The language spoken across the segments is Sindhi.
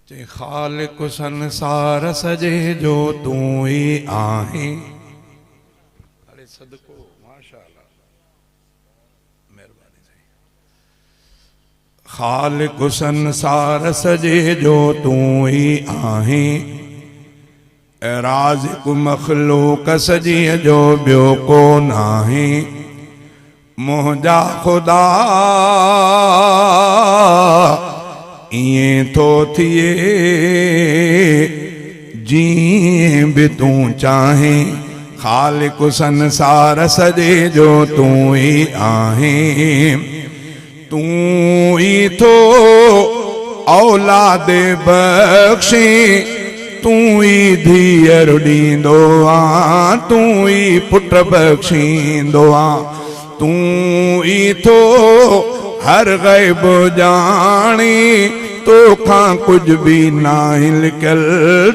چي خالق سنسار سڄي جو تون ئي آهين. اڙي صدقو ماشاءالله مهرباني سائين. خالق سنسار سڄي جو تون ئي آهين. رازق مخلوق سڄي جو ٻيو ڪو ناهين. منهنجا خدا ائين ٿو ٿئي جيئن به تون چاهين خالق سنسار سڄي جو تون ئي آهين تون ئي ٿو اولاد بخشين تون ئي ڌيئر ڏيندو آن تون ئي پٽ بخشيندو آن تون ئي ٿو هر غيب ڄاڻين توکان ڪجهه به ناهي لڪيل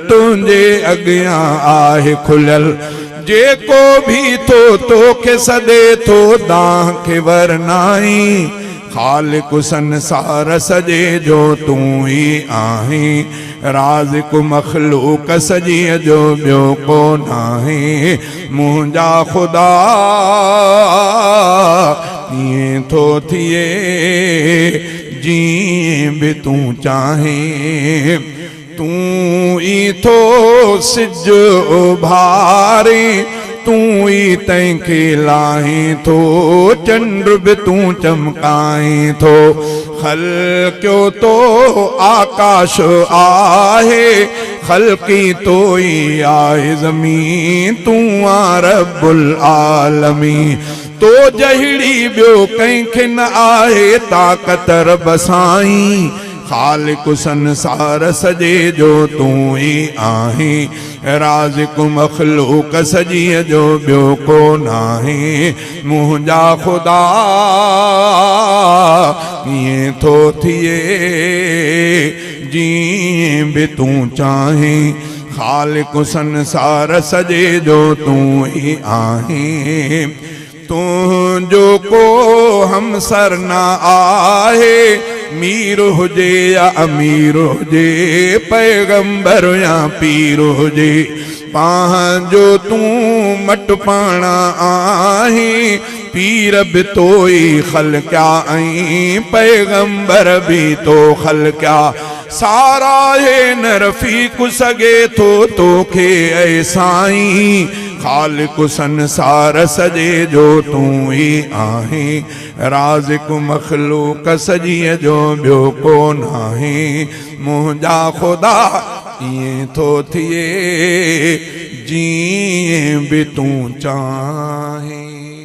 تنهنجي اڳيان آهي کليل جيڪو به ٿو توکي سڏي ٿو دانهن کي ورنائين خالق سنسار سڄي جو تون ئي آهين، رازق مخلوق سڄيء جو ٻيو ڪو ناهي، منهنجا خدا ائين ٿو ٿئي جيئن به تون چاهين، تون ئي ٿو سج اڀارين، تون ئي تنهن کي لاهين ٿو، چنڊ به تون چمڪائين ٿو. خلقيو تو آڪاش آهي، خلقي تو ئي آهي زمين، تون آن رب العالمين. تو جهڙي ٻيو ڪنهن کي نه آهي طاقت رب سائين. خالق سنسار سڄي جو تون ئي آهين، رازق مخلوق سڄيء جو ٻيو ڪو ناهي، منهنجا خدا ائين ٿو ٿئي جيئن به تون چاهين، خالق سنسار سڄي جو تون ئي آهين. تنهنجو ڪو همسر نه آهي، مير هجي يا امير هجي، پيغمبر يا پير هجي، پنهنجو تون مٽ پاڻ آهين، پير به تو ئي خلقيا ۽ پيغمبر به تو خلقيا، ساراهي نه رفيق سگهي ٿو توکي اي سائين، خالق سنسار سڄي جو تون ئي آهين، رازق مخلوق سڄيء جو ٻيو ڪو ناهي، منهنجا خدا ائين ٿو ٿئي جيئن به تون چاهين.